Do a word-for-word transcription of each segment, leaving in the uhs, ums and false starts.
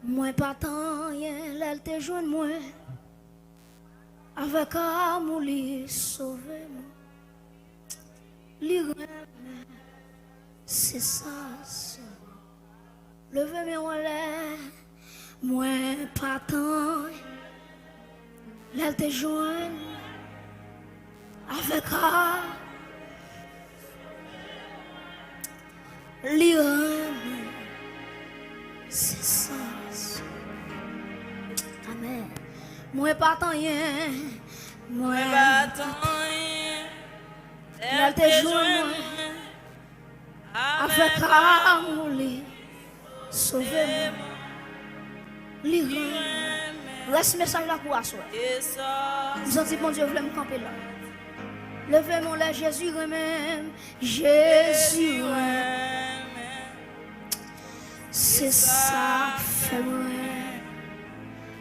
Mwen pa t anyen lè l te jwenn mwen. Avèk amou li sove mwen. Li renmen, se sa sèlman. Leve men w anlè, mwen pa t anyen. Lè l te jwenn avèk a, li renmen. Se sa. Amèn. Mwen pa t anyen. Mwen pa t anyen. Lè l te jwenn mwen. Avèk amou li sove mwen. Li renmen. Rès mesaj la pou aswè. M santi Bondye vle m kanpe la. Leve men w lè Jezi renmen m. Jezi renmen m. Se sa k fè mwen.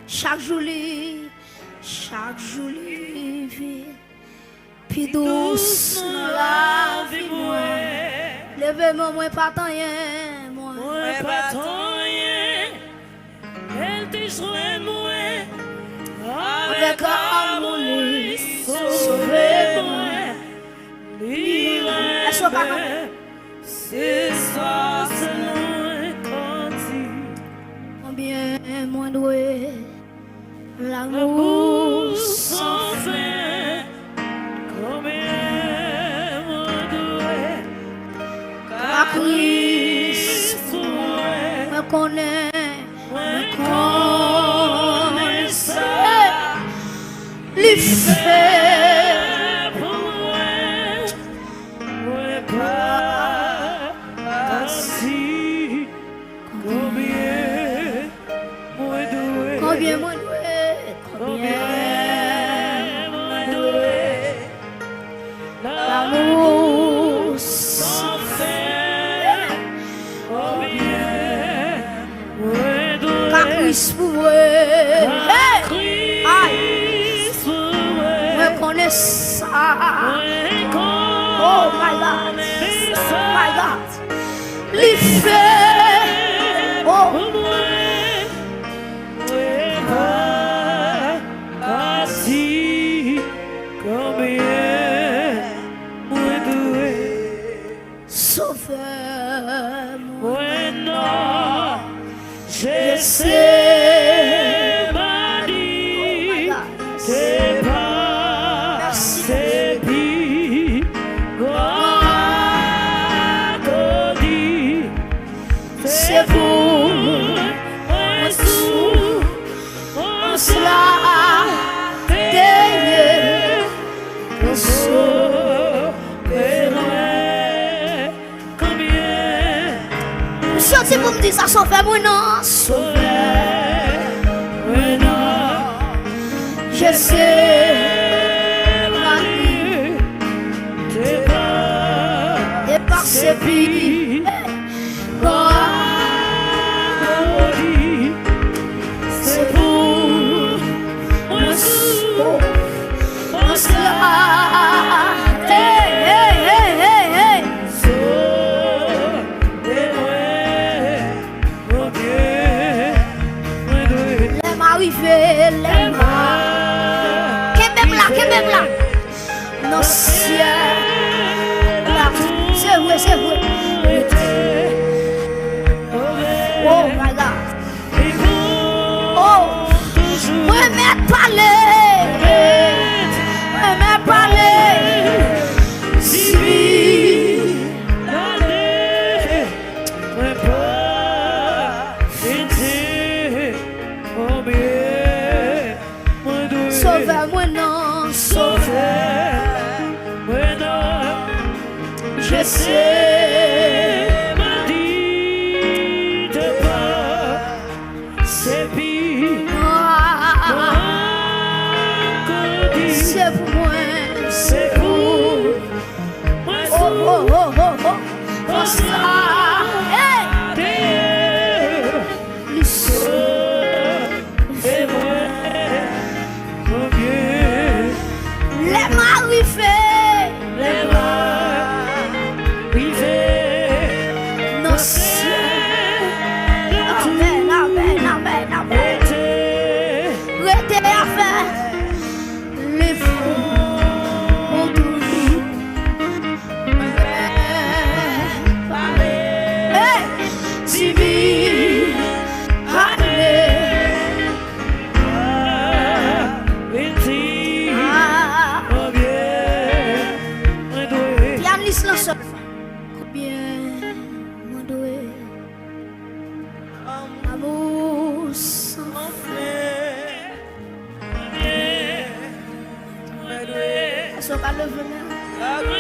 Chak jou li, chak jou li vin pi dous nan lavi mwen. Leve men w, mwen pa t anyen, mwen. Mwen pa t anyen. Lè l te jwenn mwen. Avèk amou li sove mwen. Li renmen. Èske w ka kanpe? Se sa sèl mwen ka di. Konbyen mwen dwe? Lanmou san fen. Konbyen mwen dwe? Ka Kris pou mwen. Mwen konnen, mwen konnen sa li fè pou mwen. Mwen pa ka di konbyen mwen dwe. Konbyen mwen dwe? Konbyen mwen dwe? Lanmou san fen. Konbyen mwen dwe? Ka Kris pou mwen. Ka Kris pou mwen. Mwen konnen sa. Mwen konnen sa. Oh my God. My God. Li fè pou mwen. Mwen pa ka di konbyen mwen dwe. Sovè mwen nan Jetsemani te pase pi gran kòdi. Se pou mwen soufrans la te ye pou sove mwen. Konbyen? M soti pou m di sa, Sovè mwen nan, Sovè mwen nan Jetsemani te pase pi gran kòdi. Se pou mwen soufrans la. Hey, hey, hey, hey, hey. Sove mwen, Bondye, mwen dwe. Lè m a rive, lè m a. Kenbe m la, kenbe m la. Nan syèl la. Se vre, se vre. Oh my God. Oh, mwen mèt pale. Mwen mèt pale. Sibi. Mwen pa fete. Konbyen mwen dwe. Sovè mwen nan, Sovè mwen nan Jetsemani te pase pi gran kòdi. Se pou mwen, se pou mwen. Oh, oh, oh, oh, oh. Konsa, hey! Li sove mwen, konbyen. Lè m a rive. Lè m a rive. Amour sans fin. Èske w ka leve men w?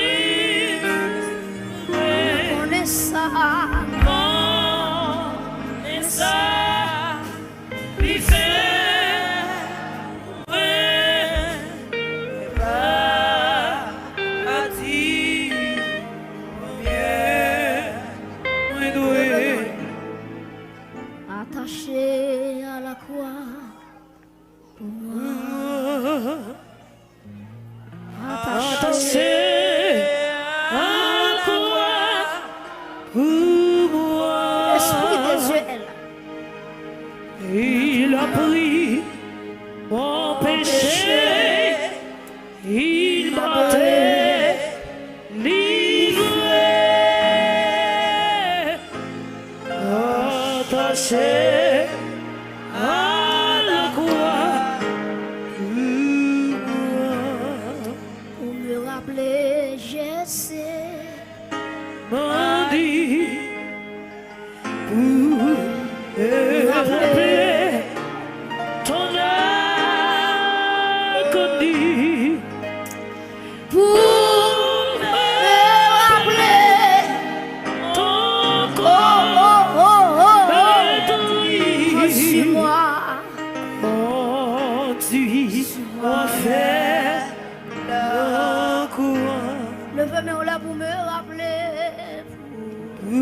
Mwen konnen sa. Mwen konnen sa. Li fè mwen pa pati. Konbyen mwen dwe atache a lakwa pou mwen. Atache a lakwa pou mwen. Espri de Dye est là. Il a pris mon péché, il m'a délivré. Atache a lakwa pou mwen. Pou m raple Jezi. Mandi pou m raple ton agonie. Pou m raple ton kò metriz. Kondui mwa. Kondui mwa vè lakwa. Leve men w la pou m raple. Pou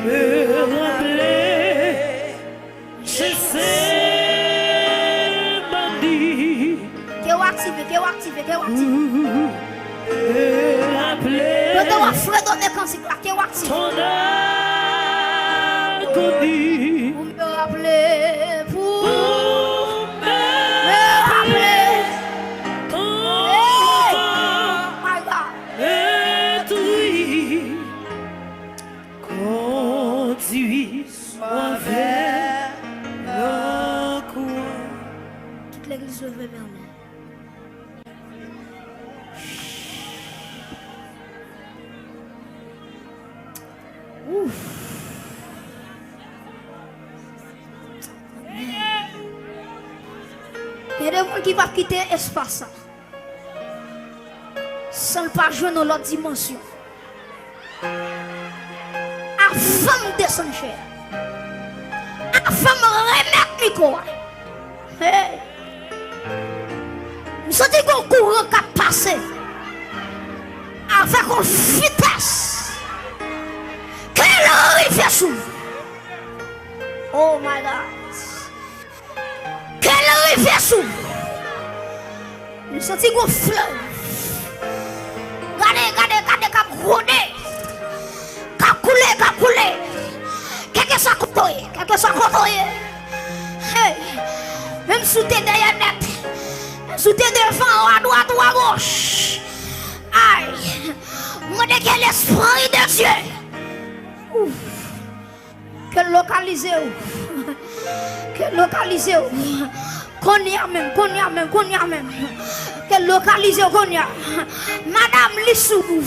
m raple. Jezi mandi. Ke w aktive, ke w aktive, ke w aktive. Pandan w ap fredone kantik la, ke w aktive. Pou m raple, pou m raple. Hey! My God. Kondui mwa vè lakwa. Tout legliz leve men w. Ouf. Gen de moun ki p ap kite espas sa san l pa jwenn yon lòt dimansyon. Avan m desann chè a, avan m remèt mikwo a, hey, m santi gon kouran k ap pase avèk yon vitès. Ke l rive sou m. Oh my God. Ke l rive sou m. M santi gon flèv. Gade, gade, gade, k ap gwonde. K ap koule, k ap koule. Kèlkeswa kote w ye, kèlkeswa kote w ye. Hey! Menm si w te dèyè nèt, menm si w te devan, ou adwat, ou agoch. Ay! Mwen mande ke Lespri de Dye. Ouf! Ke l lokalize w. Ke l lokalize w. Kounye a menm, kounye a menm, kounye a menm. Ke l lokalize w kounye a. Madanm, li sou ou.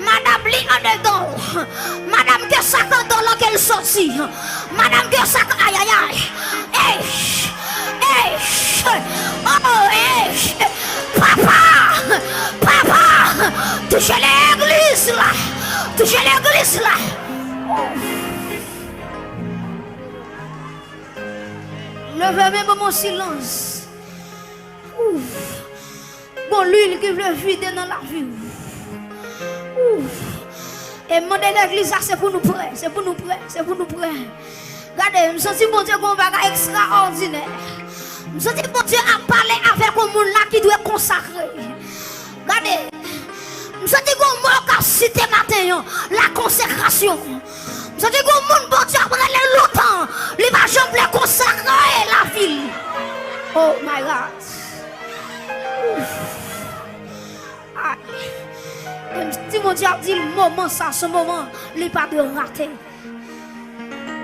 Madanm, li andedan w. Madanm, ke sa k andedan w lan ke l sòti. Madanm, ke sa k, ayayay. Ey! Ey! Oh, ey! Papa! Papa! Touche legliz la! Touche legliz la! Leve men, ban m yon silans. Ouf. Gon lwil ki vle vide nan lavi w. Ouf. E m mande legliz la, se pou nou prè, se pou nou prè, se pou nou prè. Gade, m santi Bondye gon bagay ekstraòdinè. M santi Bondye ap pale avèk yon moun la ki dwe konsakre. Gade, m santi gon mo k ap site maten an, la konsekrasyon. M santi gon moun Bondye ap rele lontan, li pa janm vle konsakre lavi l. Oh my God. Ouf. Ay. E m santi Bondye ap di l moman sa, se moman li pa dwe rate.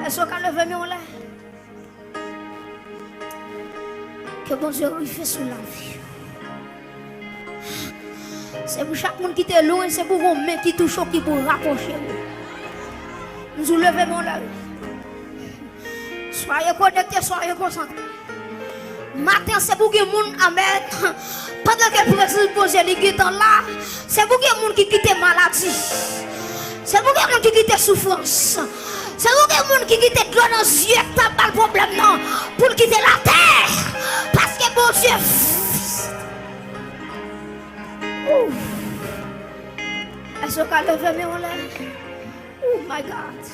Èske w ka leve men w anlè? Ke Bondye rive sou lavi w. Se pou chak moun ki te lwen, se pou gon men ki touche w, ki pou rapwoche w. M di w leve men w la wi. Soyez connectés, soyez concentrés. Maten, se pou gen moun, amèn. Pandan ke prezans Bondye li gentan la, se pou gen moun ki kite maladi. Se pou gen moun ki kite soufrans. Se pou gen moun ki kite dlo nan zye k t ap ba l pwoblèm nan, pou l kite latè. Paske Bondye. Ouf. Èske w ka leve men w anlè? Oh my God.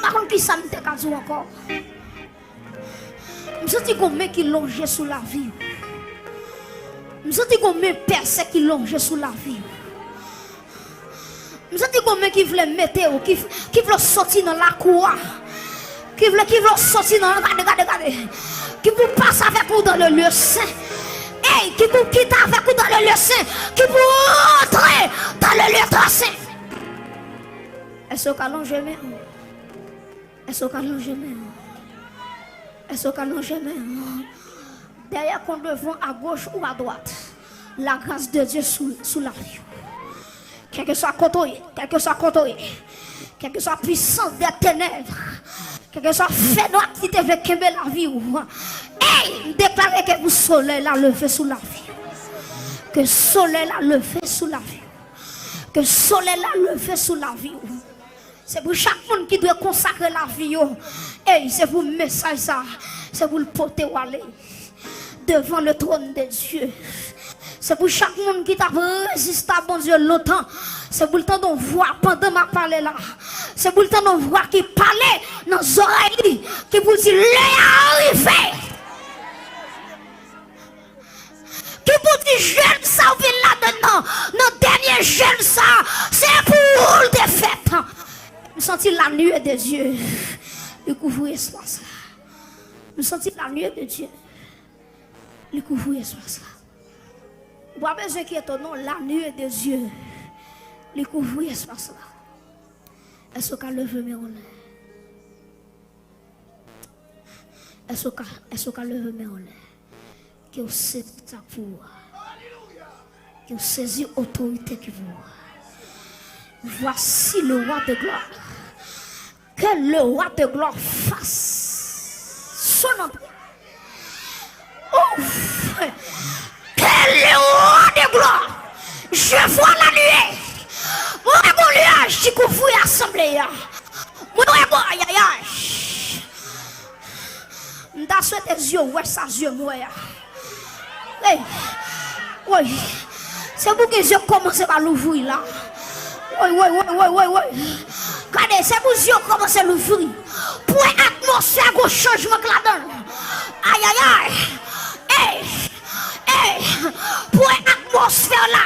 M pa konn kisa m te ka di w ankò. M santi gon men ki lonje sou lavi w. M santi gon men pèse ki lonje sou lavi w. M santi gon men ki vle mete w, ki, ki vle w soti nan lakou a. Ki vle, ki vle w soti nan, gade, gade, gade. Ki pou pase avèk ou dans le lieu saint. Ey, ki pou kite avèk ou dans le lieu saint. Ki pou rantre dans le lieu très saint. Èske w ka lonje men w? Èske w ka lonje men w? Èske w ka lonje men w? Dèyè kon devan, agoch ou adwat, lagras de Dye sou, sou lavi w. Kèlkeswa kote w ye, kèlkeswa kote w ye, kèlkeswa pwisans dè tenèb, kèlkeswa fènwa ki te vle kenbe lavi w, ey, m deklare ke pou solèy la leve sou lavi w. Ke solèy la leve sou lavi w. Ke solèy la leve sou lavi w. Se pou chak moun ki dwe konsakre lavi yo. Ey, se pou mesaj sa, se pou l pote w ale devan le trône de Dieu. Se pou chak moun ki t ap reziste a Bondye lontan, se pou l tande yon vwa pandan m ap pale la. Se pou l tande yon vwa ki pale nan zòrèy li, ki pou l di, lè a rive. Ki pou di jèn sa w vin ladann nan, nan dènye jèn sa, se pou ou l te fèt. M santi la nuée de Dieu li kouvri espas la. M santi la nuée de Dieu li kouvri espas la. Ou pa bezwen enkyete w non, la nuée de Dieu li kouvri espas la. Èske w ka leve men w anlè? Èske w ka, èske w ka leve men w anlè? Ke w sezi sa k pou ou a. Ke w sezi otorite ki pou ou a. Voici le roi de gloire. Que le roi de gloire fasse son entrée. Ouf! Que le roi de gloire, je vois la nuée. Mwen wè gon lyaj ki kouvri asanble a. Mwen wè gon, ayayay. M ta swete zye w wè sa zye m wè a. Ey, woy. Se pou gen zye k kòmanse pa louvri la. Woy, woy, woy, woy, woy, woy. Gade, se pou zye w kòmanse louvri. Pou wè atmosfè gon chanjman k ladan l. Ayayay. Ey, ey. Pou wè atmosfè la.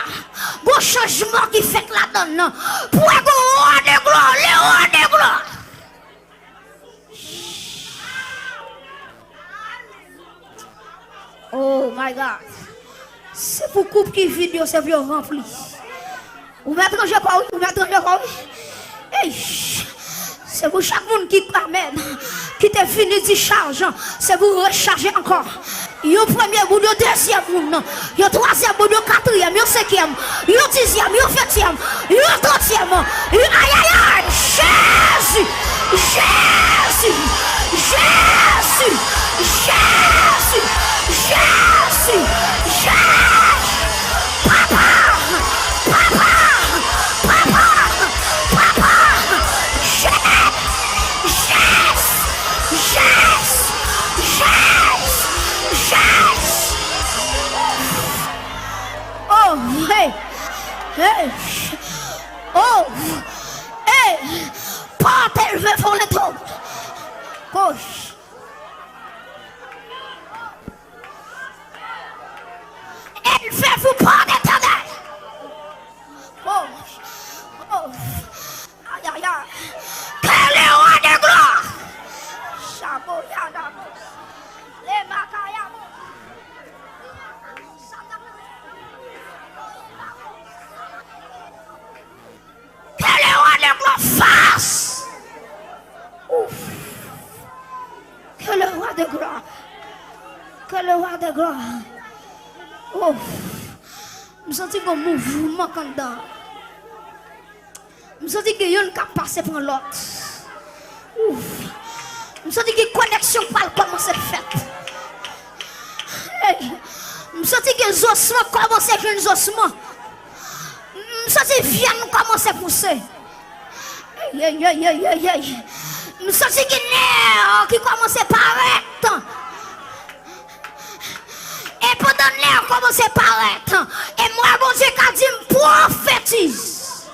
Gon chanjman ki fèt ladan l. Pou wè gon roi de gloire, le roi de gloire. Oh my God. Se pou koup ki vid yo, se pou yo ranpli. Ou mèt ranje kò w wi, ou mèt ranje kò w wi. Ey! Se pou chak moun ki, amèn, ki te fini dichaj, se pou rechaje ankò. Yon premye moun, yon dezyèm moun, yon twazyèm moun, yon katriyèm, yon senkyèm, yon dizyèm, yon ventyèm, yon trantyèm, yon, ayayay, Jezi, Jezi, Jezi, Jezi, Jezi, Jezi, papa, papa, papa, papa, Jezi, Jezi, Jezi, Jezi, Jezi. Oh, hey, hey, oh, hey, pòt elve pou Letènèl. Koch. Elve pou pòt Letènèl. Oh, oh. Ayayay. Que le roi de gloire. Shaboyadabo. Lemakayabo. Que le roi de gloire fasse. Ouf. Que le roi de gloire. Que le roi de gloire. Ouf. M santi gon mouvman k anndan. M santi gen youn k ap pase pran lòt. Ouf. M santi gen koneksyon k pral kòmanse fèt. Ey. M santi gen zosman k kòmanse jwenn zosman. M santi vyann kòmanse pouse. Ey, ey, ey, ey, ey, ey. M santi gen nè ki kòmanse parèt. E pandan nè kòmanse parèt, e m wè Bondye ka di m pwofetize.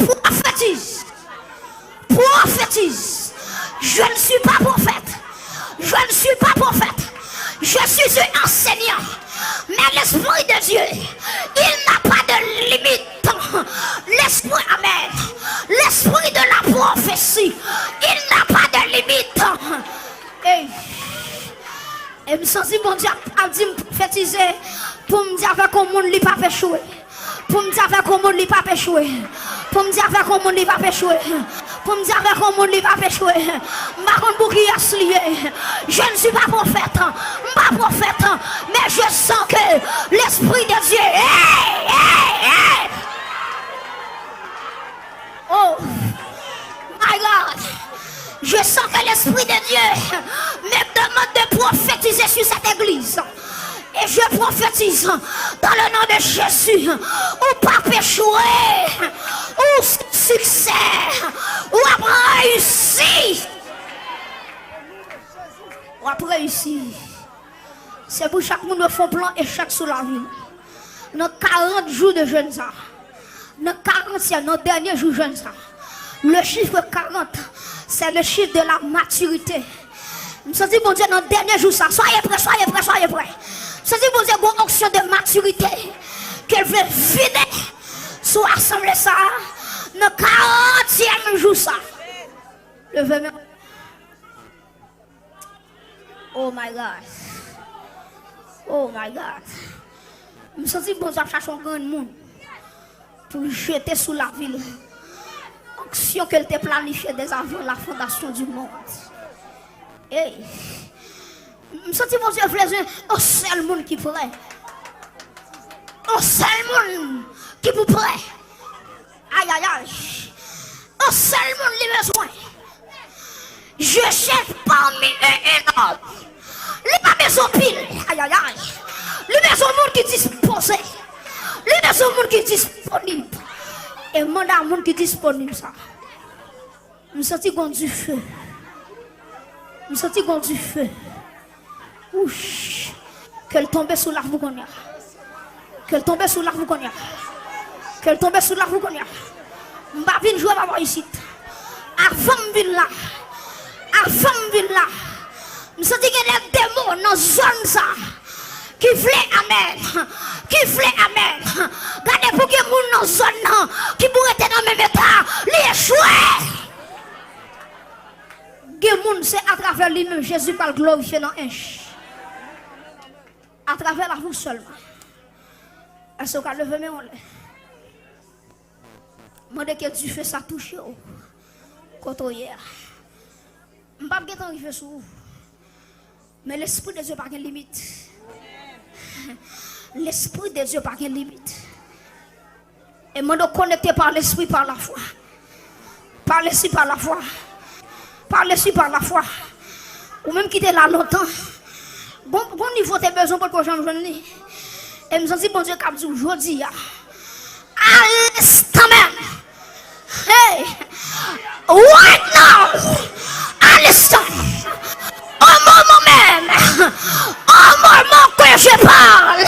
Pwofetize. Pwofetize. Je ne suis pas prophète. Je ne suis pas prophète. Je suis un enseignant. Mais l'Esprit de Dieu, il n'a pas de limite. L'Esprit, amen. L'Esprit de la prophétie, il n'a pas de limite. Hey. E m santi Bondye ap, ap di m pwofetize pou m di avèk yon moun li p ap echwe. Pou m di avèk yon moun li p ap echwe. Pou m di avèk yon moun li p ap echwe. Pou m di avèk yon moun li p ap echwe. M pa konn pou kiyès li ye. Je ne suis pas prophète. M pa pwofèt. Men je sens que l'Esprit de Dieu. Hey, hey, hey. Oh, my God. Je sens que l'Esprit de Dieu me demande de prophétiser sur cette église. Et je prophétise dans le nom de Jésus. Ou p ap echwe. Ou se siksè. Ou ap reyisi. W ap reyisi. Se pou chak moun yo fè yon plan echèk sou lavi l. Nan karant jou de jèn sa, nan karantyèm, nan dènye jou jèn sa, le chiffre quarante, c'est le chiffre de la maturité. M santi Bondye nan dènye jou sa, soyez prêts, soyez prêts, soyez prêts. M santi Bondye gon onction de maturité ke l vle vide sou asanble sa, nan karantyèm jou sa. Leve men. Oh my God. Oh my God. M santi Bondye ap chache yon grenn moun pou l jete sou lavi l onksyon ke l te planifye dèzavan la fondasyon di mond. Ey. M santi Bondye vle jwenn yon sèl moun ki prè. Yon sèl moun ki pou prè. Ayayay. Yon sèl moun li bezwen. Je cherche parmi eux un homme. Li pa bezwen pil. Ayayay. Li bezwen moun ki dispoze. Li bezwen moun ki disponib. E manda moun ki disponib sa. M santi gon dife. M santi gon dife. Wouch. Ke l tonbe sou lavi w kounye a. Ke l tonbe sou lavi w kounye a. Ke l tonbe sou lavi w kounye a. M pa vin jwe pa bò isit. Avan m vin la. Avan m vin la. M santi gen de demon nan zòn sa. Ki vle amèn. Ki vle amèn. Gade pou gen moun nan zòn nan ki pou rete nan menm eta. Li echwe. Gen moun, se atravè li menm Jezi pral glorifye nan ench. Atravè lavi w sèlman. Èske w ka leve men w anlè? Mande ke dife sa touche w. Kote w ye a. M p ap gentan rive sou ou. Men Lespri de Dye pa gen limit. Lespri de Dye pa gen limit. E mande w konekte pa lespri, pa lafwa. Pa lespri, pa lafwa. Pa lespri, pa lafwa. Ou menm ki te la lontan. Gon, gon nivo te bezwen potko janm jwenn li. E m santi Bondye k ap di w jodi a. Alestanmen. Hey! Right now! Alestanmen! Au moment même! Au moment que je parle!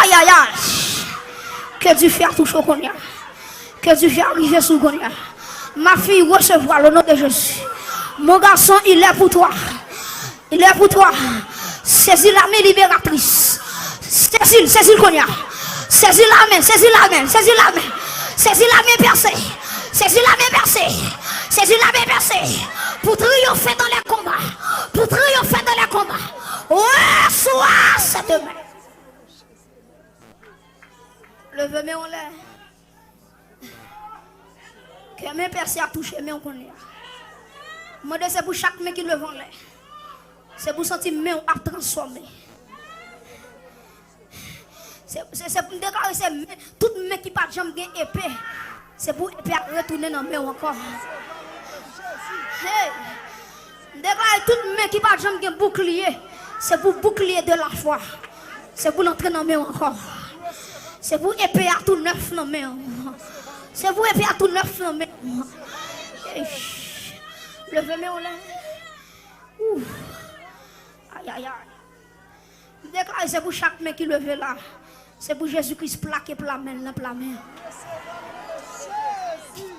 Ayayay! Ke dife a touche w kounye a. Ke dife a rive sou w kounye a. Ma fille, recevwa le nom de Jésus. Mon garçon, il est pour toi. Il est pour toi. Sezi lame liberatris. Sezi l, sezi l kounye a. Sezi lame, sezi lame, sezi lame. Sezi lame pèse. Sezi lame pèse. Sezi lame pèse. Pou triyonfe dans les combats. Pou triyonfe dans les combats. Reçois cette main. Leve men w anlè. Ke men pèse a touche men w kounye a. Mande se pou chak men ki leve anlè. Se pou santi men w ap transfòme. Se, se, se pou m deklare se men, tout men ki pa t janm gen epe. Se pou epe a retounen nan men w ankò. Hey! M deklare tout men ki pa t janm gen boukliye, se pou boukliye de lafwa. Se pou l antre nan men w ankò. Se pou epe a tou nèf nan men w. Se pou epe a tou nèf nan men w. Eish. Leve men w anlè. Ouh. Ayayay. M deklare se pou chak men ki leve la. Se pou Jezi Kris plake pla men l nan pla men an.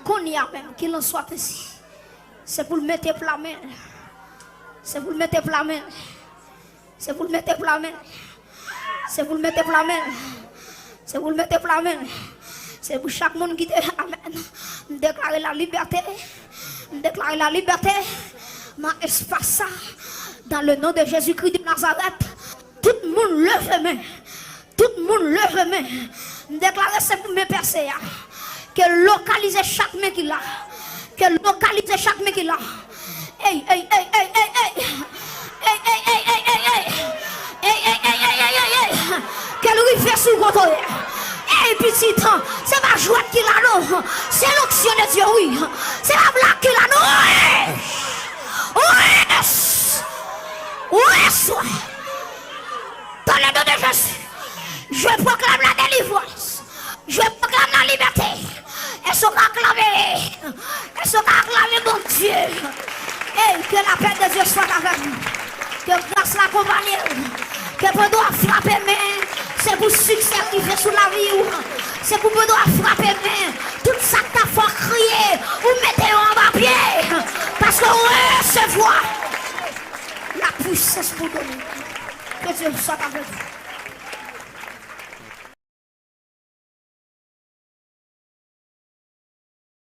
Kounye a menm, qu'il en soit ainsi. Se pou l mete pla men l. Se pou l mete pla men l. Se pou l mete pla men l. Se pou l mete pla men l. Se pou l mete pla men l. Se pou chak moun ki te, amèn. M deklare la libète. M deklare la libète nan espas sa. Dans le nom de Jésus-Christ de Nazareth, tout moun leve men. Tout moun leve men. M deklare se pou men pèse a. Ke lokalize chak men ki la. Ke lokalize chak men ki la. Ey, ey, ey, ey, ey, ey. Ey, ey, ey, ey, ey, ey. Ey, ey, ey, ey, ey, ey, ey. Ke l rive sou kote w ye. Ey, pitit, se pa jwèt ki la non. Se l'onction de Dieu, wi. Se pa blag ki la non. Ey! Ey! Ey! Dans le nom de Jésus, je proclame la délivrance. Je proclame la liberté. Èske w ka aklame? Èske w ka aklame Bondye? Ey, que la paix de Dieu soit avec vous. Ke gras la akonpanye w. Ke pwodo a frape men. Se pou siksè rive sou lavi w. Se pou pwodo a frape men. Tout sa k ta fè w kriye, ou mete yo anba pye. Paske w resevwa la puissance pou domine. Que Dieu soit avec vous.